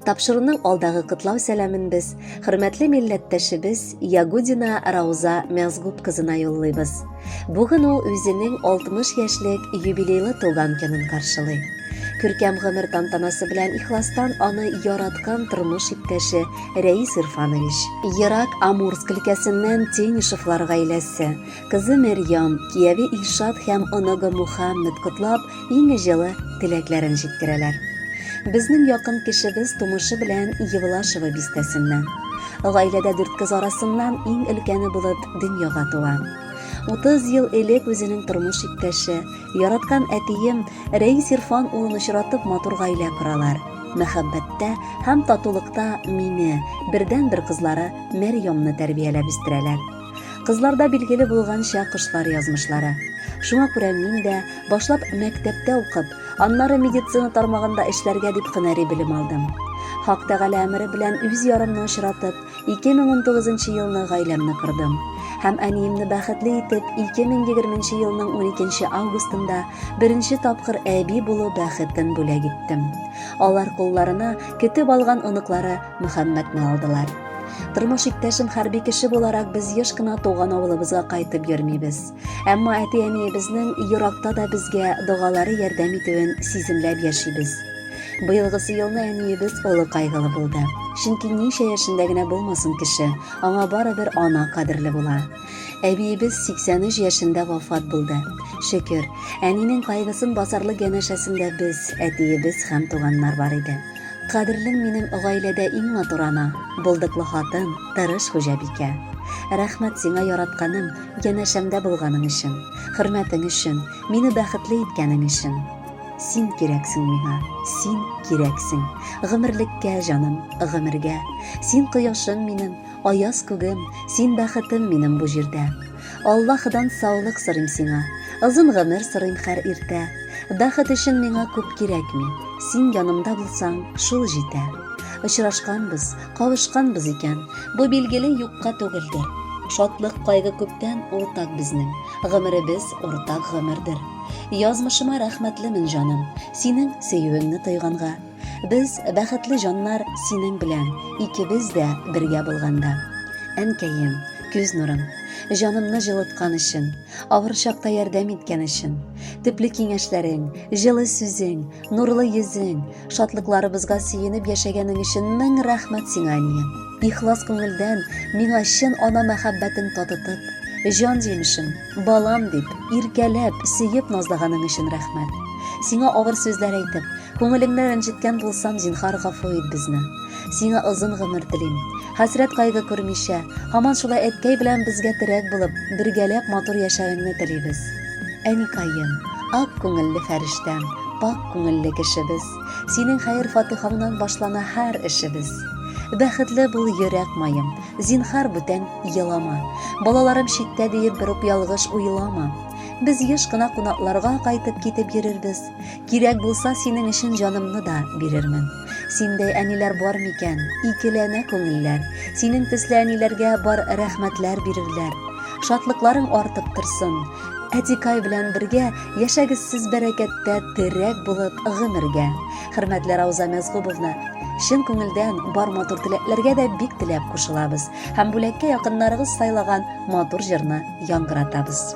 Тапшыруның алдагы котлау сәламен без хөрмәтле милләттәшебез Ягудина Рауза Мязгуб кызына юллыйбыз. Бүген ул үзенең 60 яшьлек юбилейлы туган көнен каршылый. Күркәм гомер тантанасы белән ихластан аны яраткан тормыш иптәше Рәис Ирфанович, ерак Амурск өлкәсеннән Тенишевлар гаиләсе, кызы Мәрьям, кияве Илшат һәм оныгы Мухаммед котлап, иң җылы теләкләрен җиткерәләр. Безнең якын кешебез тумышы белән Евлашево бистәсеннән. Гаиләдә дүрт кыз арасыннан иң өлкәне булып дөньяга туа. 30 ел элек үзенең тормыш иптәше, яраткан әтием Рәис Ирфан улын очратып матур гаилә коралар. Мәхәббәттә һәм татулыкта мине, бердәнбер кызлары Мәрьямны тәрбияләп үстерәләр. Кызларда билгеле булганча кошлар язмышлары. Шуңа күрә мин дә башлап мәктәптә укып, аннары медицина тармагында эшләргә дип һөнәри белем алдым. Хак Тәгалә әмере белән үз ярымны очратып, 2019 елны гаиләмне кордым. Һәм әниемне бәхетле итеп 2020 елның 12 августында беренче тапкыр әби булу бәхетен бүләк иттем. Алар кулларына көтеп алган оныклары Мөхәммәтне алдылар. Тормыш иптәшем хәрби кеше буларак без еш кына туган авылыбызга кайтып йөрмибез. Әмма әти-әниебезнең еракта да безгә догалары ярдәм итүен сиземләп яшибез. Быелгысы елны әниебез олы кайгылы булды. Чөнки ничә яшендә генә булмасын кеше, аңа барыбер ана кадерле була. Әбиебез 83 яшендә вафат булды. Шөкер, әнинең кайгысын басарлык янәшәсендә без, әтиебез һәм туганнар бар иде. Кадерлем минем гаиләдә иң матур ана, булдыклы хатын, тырыш хуҗабикә. Рәхмәт сиңа яратканым, янәшәмдә булганың өчен, хөрмәтең өчен, мине бәхетле иткәнең өчен. Син кирәксең миңа, син кирәксең. Гомерлеккә, җаным, гомергә. Син кояшым минем, аяз күгем, син бәхетем минем бу җирдә. Аллаһыдан саулык сорыйм сиңа, озын гомер сорыйм һәр иртә. Бәхет өчен миңа күп кирәкми, син янымда булсаң, шул җитә. Очрашканбыз, кавышканбыз икән, бу билгеле юкка түгелдер. Шатлык, кайгы күптән уртак безнең, гомеребез уртак гомердер. Язмышыма рәхмәтлемен, җаным, синең сөюеңне тойганга. Без, бәхетле җаннар, синең белән, икебез дә бергә булганда. Әнкәем, күз нурым, җанымны җылыткан өчен, авыр чакта ярдәм иткән өчен, төпле киңәшләрең, җылы сүзең, нурлы йөзең, шатлыкларыбызга сөенеп яшәгәнең өчен мең рәхмәт сиңа, әнием. Ихлас күңелдән миңа чын ана мәхәббәтен татытып, җан җимешем, Балам дип, иркәләп, сөеп назлаганың өчен рәхмәт. Сиңа авыр сүзләр әйтеп, күңелеңне рәнҗеткән булсам, зинһар гафу ит безне. Сиңа озын гомер телим. Хәсрәт-кайгы күрмичә, һаман шулай әткәй белән безгә терәк булып, бергәләп матур яшәвеңне телибез. Әникаем, ак күңелле фәрештәм, пакь күңелле кешебез. Синең хәер-фатихаңнан башлана һәр эшебез. Бәхетле бул, йөрәк маем, Зинһар бүтән елама. Балаларым читтә диеп бер үк ялгыш уйлама. Без еш кына кунакларга кайтып китеп йөрербез. Кирәк булса, синең өчен җанымны да бирермен. Синдәй әниләр бар микән? Икеләнә күңелләр. Синең төсле әниләргә бар рәхмәтләр бирерләр. Шатлыкларың артып торсын. Әтикай белән бергә яшәгез сез бәрәкәттә, терәк булып гомергә. Хөрмәтле Рауза Мәзгубовна, чын күңелдән бар матур теләкләргә дә бик теләп кушылабыз һәм бүләккә якыннарыгыз сайлаган матур җырны яңгыратабыз.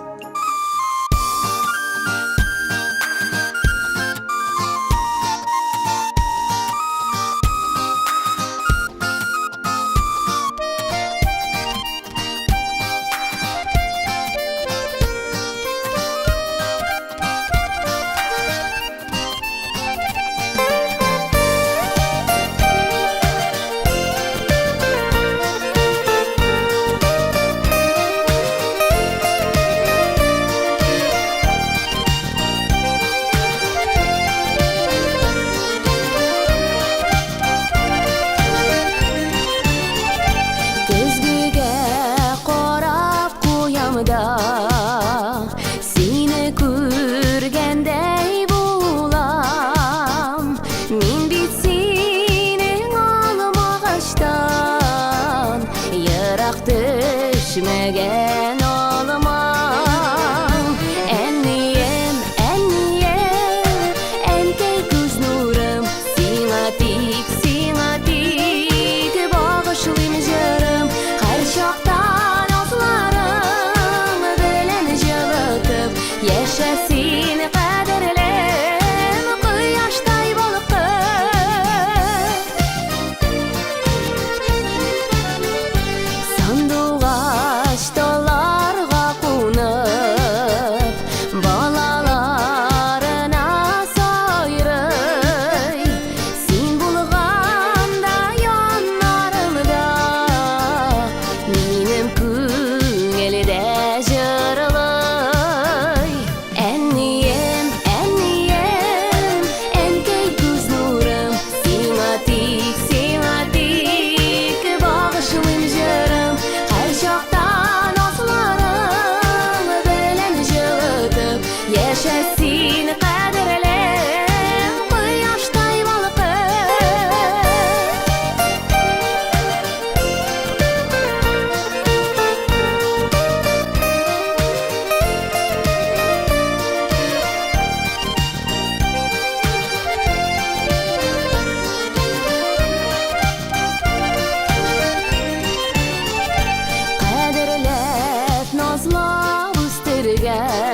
бергә.